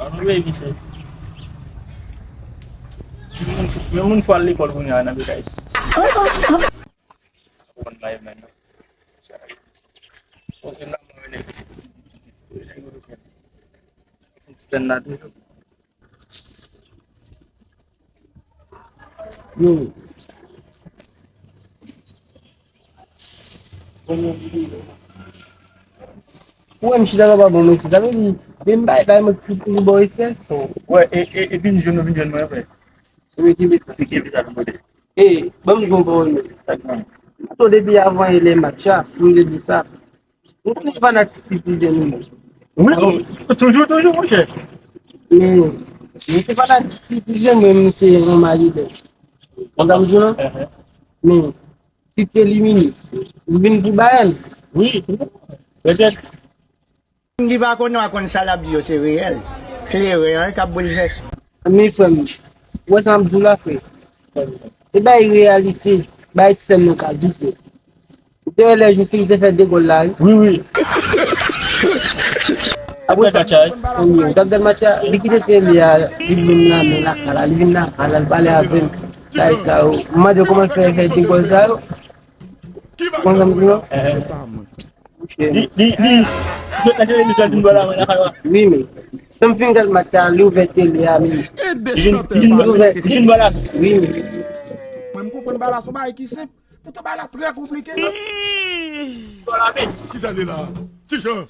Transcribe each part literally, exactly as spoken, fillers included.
Ann veye misye. Yon moun, yon moun fò al lekòl kounye a nan peyi Dayiti. Sa konn bay men nan. Bon, se la mwen rele. Fonksyonè la toujou. Yo. Ou wè m chita la pa bon mesye. Sa vle di, de m bay, bay mwen ki pou bon respè. Wè, e, e, e vin jwenn nou, vin jwenn mwen, frè. Ou mete sa. Ki mete sa, nou pote. E, ban m di yon pawòl, men. Sa k ban m. Mato depi avan e lè match la, m te di sa. Ou konnen fanatik Citizen ou menm. Wi, oh, toujou, toujou, monchè. Men, men se fanatik Citizen, men se yon malilè. Ou konprann sa m di w lan? Men, City elimine. Ou vin pou Bayern. Wi, petèt. Moun ki pa konnen w a konn sa l ap di yo se reyèl. Se erè an k ap boulvèse. Men frè m, ou wè sa m ap di w la, frè? E bay reyalite, bay ti sè m nan ka di w, frè. Ou te wè lè jou si li te fè de gòl la, wi. Wi, wi. Apre sa, w t ap gad match la, li kite tele a, li vin nan men lakay la, li vin lakay la, li pale avè m. Sa, sa yo. M mande w kòman l fè fè de gòl sa yo. Ou konprann sa m di w lan? Di, di, di, jwèt nan televizyon, di m bò la, mwen, la, la. Wi, men. Lè m fin gad match la, li ouvè tele a, men. Li vin, li vin bò la. Wi, men. Mwen, m konprann bagay la, se yon bagay ki senp. Poutan, bagay la trè konplike. Bò la, men. Kisa se la? Ti Jan.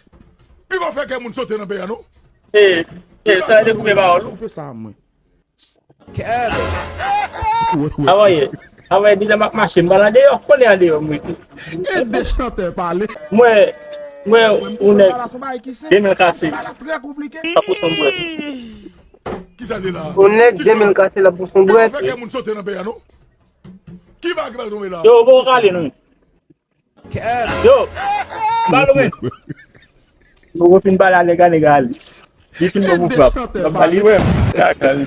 Li pa fè kè moun sote nan peyi a, non? E, e, sa dekoupe pawòl ou. Koupe sa, mwen. Avan yè, avan yè, dedan m ap mache, m pral andeyò, konnen andeyò m rete. Ede chantè pale. Mwen, mwen, yon nèg, de mil kase, l ap pouse yon bwèt. Yon nèg, de mil kase, l ap pouse yon bwèt. Yo, bon, kale, non. Yo, pale mwen. Mwen fin pale a nèg la, nèg la ale. Li fin ban m yon frap. L ap pale, wè. Kaka, li.